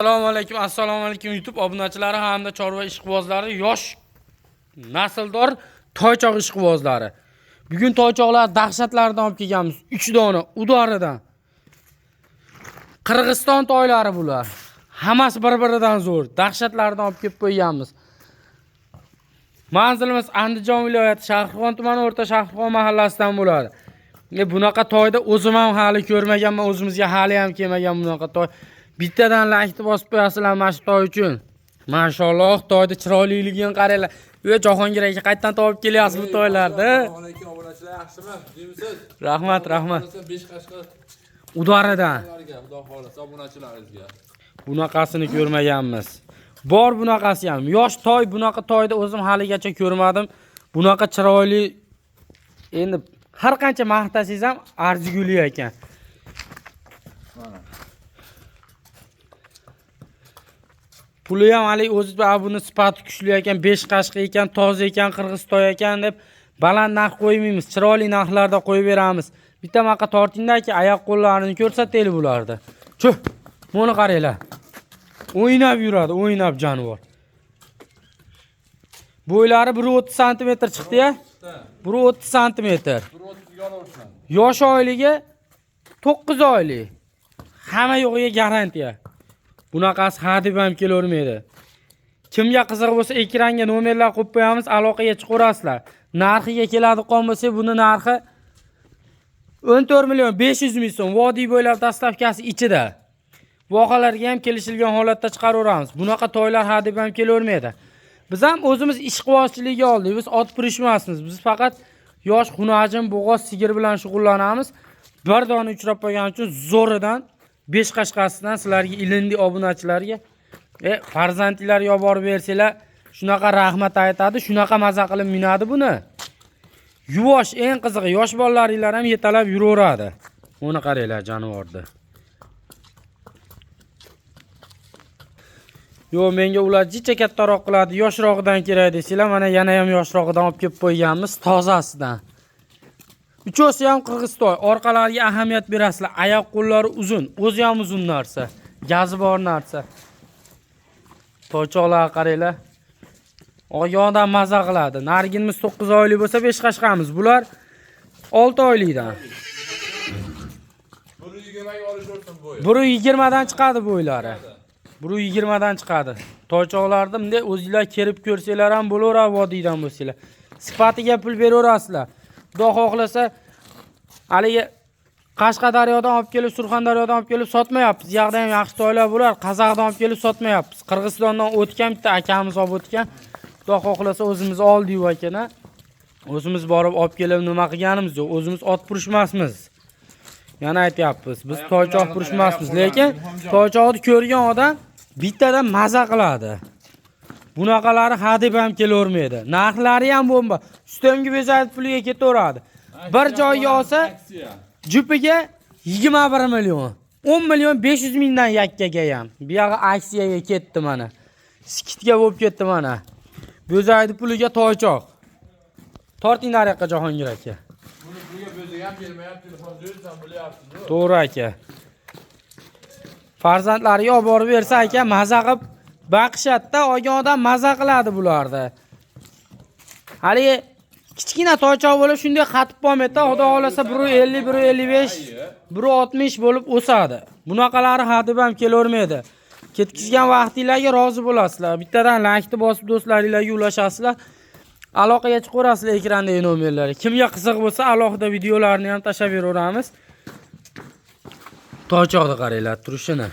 Assalomu alaykum, assalomu alaykum YouTube obunachilari hamda chorva ishqibozlari, yosh nasldor toychoq ishqibozlari. Bugun toychoqlar dahshatlaridan olib kelganmiz. 3 dona udoridan. Qirg'iziston toylari bular. Hammasi bir-biridan zo'r. Dahshatlardan olib kelib qo'yganmiz. Manzilimiz Andijon viloyati Shahrixon tumani O'rta Shahrixon mahallasidan bo'ladi. Bunaqa toyda o'zim ham hali ko'rmaganman, o'zimizga hali ham kelmagan bunaqa toy. Bittadan laykni bosib qo'yasizlar mana shu toy uchun. Mashalloh, toyni chiroyliligini qaranglar. Jahongir aka qayerdan topib kelyapsiz bu toylarni? Assalomu alaykum obunachilar, yaxshimi? Deymiz. Rahmat, rahmat. 5 qashqa Udoridan. Xudo xohlasa obunachilarimizga. Bunaqasini ko'rmaganmiz. Bor bunaqasi ham. Yosh toy, bunaqa toyda o'zim haligacha ko'rmadim. Bunaqa chiroyli, endi har qancha maqtasangiz ham arziguli ekan. Mana. Puli ham hali o'zi buni sifati kuchli ekan, 5 qashqa ekan, toza ekan, qirg'iz toy ekan deb baland narx qo'ymaymiz. Chiroyli narxlarda qo'yib beramiz. Bitta maqa tortingdaki, oyoq qo'llarini ko'rsataylik bularni. Chuh, buni qaranglar. O'ynab yuradi, o'ynab jonivor. Bo'ylari 1.30 sm chiqdi-ya. 1.30 sm. 1.30 ga olaversin. Yosh oyligi 9 oylik. Hamma yo'g'iga garantiya. Bunaqasi ha deb ham kelavermaydi. Kimga qiziq bo'lsa ekranga nomerlar qo'yib qo'yamiz, aloqaga chiqaverasizlar. Narxiga keladigan bo'lsak, buni narxi 14 million 500 ming so'm. Vodiy bo'ylab dastavkasi ichida. Vohalarga ham kelishilgan holatda chiqaraveramiz. Bunaqa toylar ha deb ham kelavermaydi. Biz ham o'zimiz ishqibozchilikka oldik. Biz ot purishmasmiz. Biz faqat yosh xunajin, bo'g'oz sigir bilan shug'ullanamiz. Bir dona uchrab qolgani uchun zo'ridan 5 qashqasidan sizlarga ilindi obunachilarga farzandlarga olib borib bersanglar, shunaqa rahmat aytadi, shunaqa maza qilib minadi buni. Yuvosh, eng qizig'i yosh bolalaringlar ham yetalab yuraveradi. Uni qaranglar jonivorni. Yo'q, menga ular jicha kattaroq qiladi, yoshrog'idan kerak desanglar, mana yana ham yoshrog'idan olib kelib qo'yganmiz, tozasidan. Uchosi ham qirg'iz toy, orqalariga ahamiyat berasizlar. Oyoq qo'llari uzun, o'zi ham uzun narsa, gazi bor narsa. Toychoqlarga qaranglar. Olgan maza qiladi. Narginimiz 9 oylik bo'lsa 5 qashqamiz. Bular 6 oylikdan. 1.20 ga olishaversin bo'yi. 1.20 dan chiqadi bo'ylari. 1.20 dan chiqadi. Toychoqlarni bunday o'zinglar kerib ko'rsanglar ham bo'laveradi, vodiydan bo'lsanglar. Sifatiga pul beraverasizlar. Xudo xohlasa haligi Qashqadaryodan olib kelib, Surxondaryodan olib kelib sotmayapmiz. Yoqda ham yaxshi toylar bo'lar. Qozog'dan olib kelib sotmayapmiz. Qirg'izistondan o'tgan bitta akamiz olib o'tgan. Xudo xohlasa o'zimiz oldik akana. O'zimiz borib olib kelib nima qilganimiz yo'q. O'zimiz ot purishmasmiz. Yana aytyapmiz, biz toychoq purishmasmiz, lekin toychoqni ko'rgan odam bittadan maza qiladi. Bunaqalari ha deb ham kelavermaydi. Narxlari ham bomba. Ustimga bezatib puliga ketaveradi. Bir joyga olsa jupiga 21 million. 10 million 500 mingdan yakkaga ham. Bu yog'i aksiyaga ketdi mana. Skidga bo'lib ketdi mana. Bo'zaydi puliga toychoq. Torting nariyoqqa Jahongir aka. Buni pulga bo'zak ham bermayapti, telefon jo'ysan bilyapsiz. To'g'ri aka. Farzandlariga olib borib bersa aka maza qilib baqishadi-da, olgan odam maza qiladi bularni. Haligi kichkina toychoq bo'lib shunday qatib qolmaydi-da, Xudo xohlasa 1.50, 1.55, 1.60 bo'lib o'sadi. Bunaqalari ha deb ham kelavermaydi. Ketkizgan vaqtinglarga rozi bo'lasizlar. Bittadan laykni bosib do'stlaringlarga ulashasizlar. Aloqaga chiqaverasizlar ekrandagi nomerlarga. Kimga qiziq bo'lsa alohida videolarni ham tashlab beraveramiz. Toychoqni qaranglar turishini.